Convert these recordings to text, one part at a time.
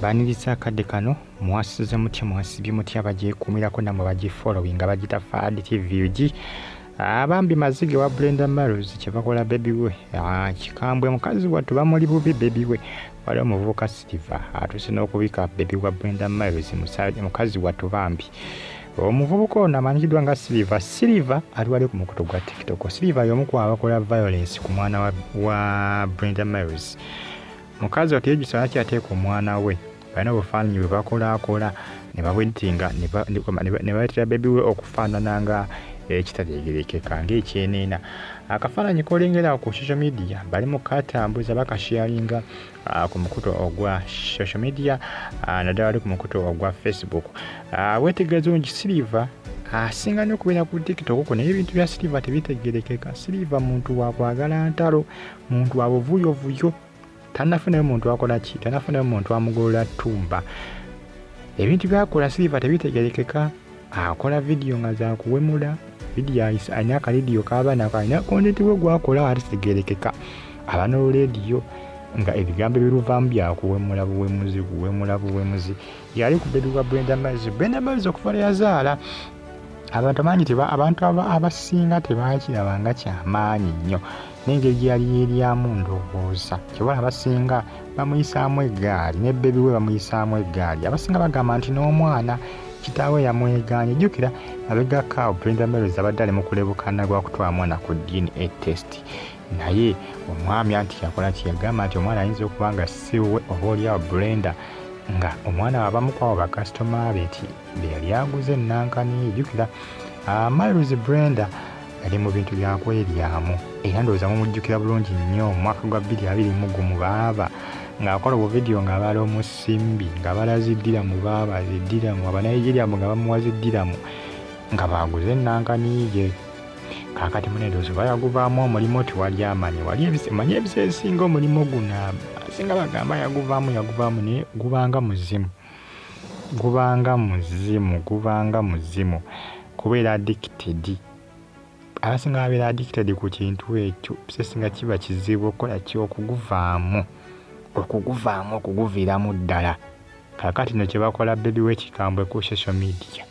Baniriza akadde kano, mwasuze mutya, mwasibye mutya abagyekuumirako nammwe bagifollowinga bagita Fahad TV UG. Abambi mazige wa Brenda Miles kye bakola baby we. Kikambwe mukazi wattu bamuli bubi baby we. Waliwo omuvubuka Silver atuuse n'okubika baby wa Brenda Miles mukazi wattu bambi. Omuvubuka ono amanyikiddwa nga Silver. Silver ali wali ku mukutu gwa TikTok. Silver y'omu ku abakola violence ku mwana wa Brenda Miles. Mukazi wattu yejjusa lwaki yateeka omwana we. Balina obufaananyi bwe bakolaakola ne babweditinga ne baleetera bebi we okufaanana nga ekitategeerekeka ng'ekyeneena. Akafaananyi k'olengera ku social media bali mu katambuza bakasharinga ku mukutu ogwa social media, naddala wali ku mukutu ogwa Facebook. Weetegereza bulungi Silver asinga nnyo okubeera ku TikTok naye ebintu bya Silver tebitegeerekeka. Silver muntu wa kwagala ntalo, muntu wa buvuyovuyo. Tannafunayo muntu akola ki, tannafunayo muntu amugolola ttumba. Ebintu by'akola Silver tebitegeerekeka. Akola vidiyo nga za kuwemula, vidiyo alina akaleediyo k'aba nako, alina kontenti we gw'akola ate tegeerekeka. Aba n'oluleediyo nga ebigambo ebiruvaamu bya kuwemula buwemuzi, kuwemula buwemuzi. Yali ku bebi wa Brenda Miles. Brenda Miles okuva lwe yazaala abantu amanyi teba abantu abasinga tebakiraba nga kyamaanyi nnyo n'engeri gye yali yeeryamu ndowooza kyobala abasinga bamuyisaamu eggaali ne bebi we bamuyisaamu eggaali. Abasinga bagamba nti n'omwana kitaawe yamwegaanye. Jjukira mabegako awo Brenda Miles abadde ali mu kulebukana gwa kutwala mwana ku DNA test, naye omwami anti yakola ki, yagamba nti omwana ayinza okuba nga si wuwe oba oliawo Brenda nga omwana wabamu ku abo bakasitoma be nti be yali aguze ennankani. Jjukira Miles Brenda yali mu bintu bya kweryamu era ndowooza mumujjukira bulungi nnyo mu mwaka gwa 2021 baaba ng'akola obuvidiyo ng'abala omusimbi ng'abala ziddiramu baaba ziddiramu Abanigeria nga bamuwa ziddiramu nga baaguze ennankani ye. Kaakati mune ndowooza oba yaguvaamu omulimu tewali amanyi, wali manyi ebiseera ebisinga omulimu guno abasinga bagamba yaguvaamu yaguvaamu naye gubanga muzimu, gubanga muzimu, gubanga muzimu kubeera addicted. Abasinga babeera addicted ku kintu ekyo, ebiseera ebisinga kiba kizibu okukola ki, okuguvaamu, okuguvaamu, okuguviiramu ddala. Kaakati nno kye bakola baby we kikambwe ku social media.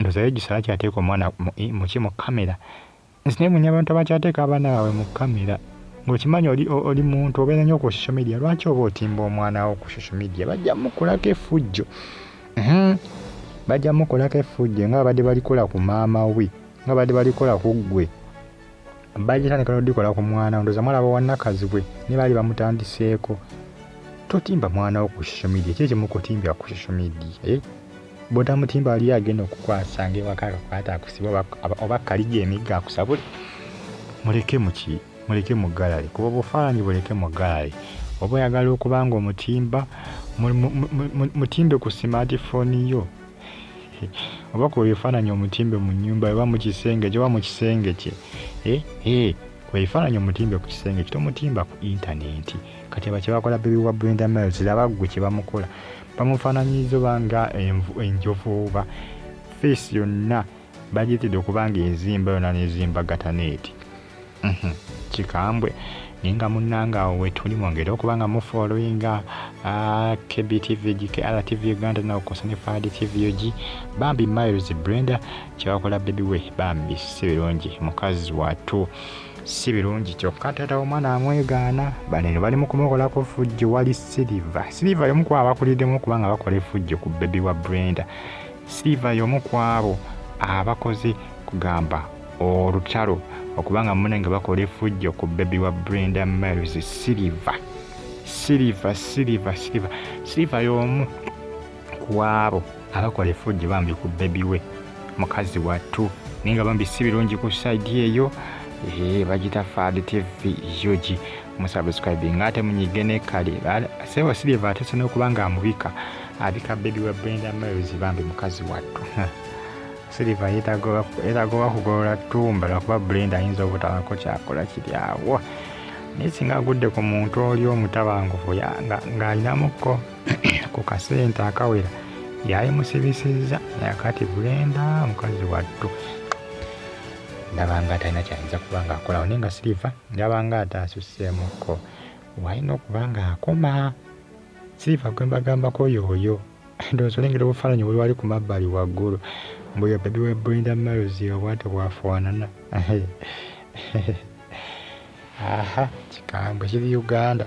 Ndowooza yejjusa lwaki yateeka omwana muki mu kamera. Nze neewuunya abantu abakyateeka abaana baabwe mu kamera. Ng'okimanyi oli muntu obeera nnyo ku social media, lwaki oba otimba omwana wo ku social media? Bajja mukolako effujjo. Bajja mukolako effujjo nga babadde balikola ku maama we, nga babadde balikola ku ggwe. Bagitandika n'odikola ku mwana wo. Ndowooza mwalaba wa Nakazibwe ne baali bamutandiseeko. Totimba mwana wo ku social media, ki ekimukutimbya ku social media? Bw'otamutimba waliyo agenda okukwasa ng'ewaka akakwata akusibe oba kaliga emiggo akusabule. Muleke muki, muleke mu gallery, kuba obufaananyi buleke mu gallery. Oba oyagala okuba ng'omutimba, mutimbe ku smartphone yo. Oba kuba ebifaananyi omutimbe mu nnyumba oba mu kisenge kye oba mu kisenge kye. Kuba ebifaananyi omutimbe ku kisenge kye, tomutimba ku internet. Kati aba kye bakola baby wa Brenda Miles, laba ggwe kye bamukola. Bamufaananyiriza oba nga enjovu oba face yonna bagiyitidde okuba nga ezimba yonna n'ezimba gataneeti. Kikambwe. Naye nga munnange awo wetuli mwongere okuba nga mufollowinga KBTV, GKRTV Uganda nawe kwosa ne Fahad TV UG. Bambi Miles Brenda kye bakola baby we bambi si birungi, mukazi wattu si birungi. Kyokka taata w'omwana amwegaana, bano eno bali mu kumukolako effujjo. Wali Silver. Silver y'omu ku abo abakuliddemu okuba nga bakola effujjo ku baby wa Brenda. Silver y'omu ku abo abakoze kugamba olutalo okuba nga munne nga bakola effujjo ku baby wa Brenda Miles. Silver, Silver, Silver, Silver, Silver y'omu ku abo abakola effujjo bambi ku baby we mukazi wattu, naye nga bambi si birungi ku side eyo. Bagita Fahad TV UG, musubscribing ate munyige ne kale. Sebo Silver ateese n'okuba nga amubika, abika baby wa Brenda Miles bambi mukazi wattu. Silver yeetaaga oba kugolola ttumba lwakuba Brenda ayinza obutabako kyakola kiri awo, naye singa agudde ku muntu oli omutabangufu ng'alinamukko ku kasente akawera yayimusibisizza. Naye kati Brenda mukazi wattu ndaba nga atalina kyayinza kuba ng'akolawo, naye nga Silver ndaba nga ate asusseemukko, walina okuba ng'akoma. Silver gwe mbagambako y'oyo. Ndowooza olengera obufaananyi obuli wali ku mabbali waggulu. Mbu yo baby we Brenda Miles obwatyo bw'afaanana. Aha, kikambwe kiri Uganda.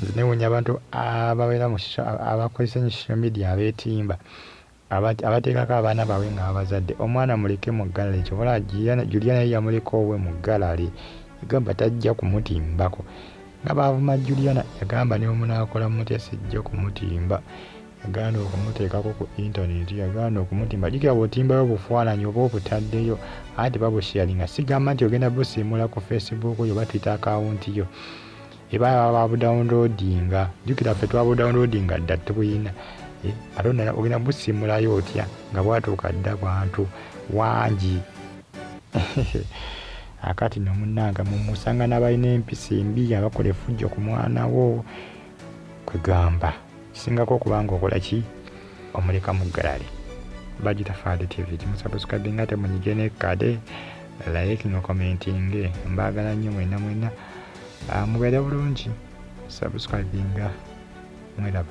Nze neewuunya abantu ababeera mu abakozesa ennyo social media abeetimba abateekako abaana baabwe nga babazadde. Omwana muleke mu gallery ky'ova olaba Juliana ye yamuleka owuwe mu gallery. Yagamba tajja kumutimbako. Nga bw'avuma Juliana yagamba ne bwe munaakola mutya sijja kumutimba. Yagaana okumuteekako ku internet, yagaana okumutimba. Jjukira bw'otimbayo obufaananyi oba obutaddeyo anti babusharinga. Sigamba nti ogenda busiimuula ku Facebook yo oba Twitter account yo. Eba baba babudownloadinga. Jjukira ffe twabudownloadinga dda tubuyina. Ate ogenda busiimulayo otya nga bwatuuka dda bantu wangi. Akati nno munnange mumusanga n'abalina empisa embi abakola effujjo ku mwana wo. Kwegamba kisingako okuba ng'okola ki omuleka mu gallery. Bagita Fahad TV kimusubscribinga ate munyige n'ekkade like nga commentinge. Mbaagala nnyo mwenna mwenna. Mubeere bulungi, subscribinga mweraba.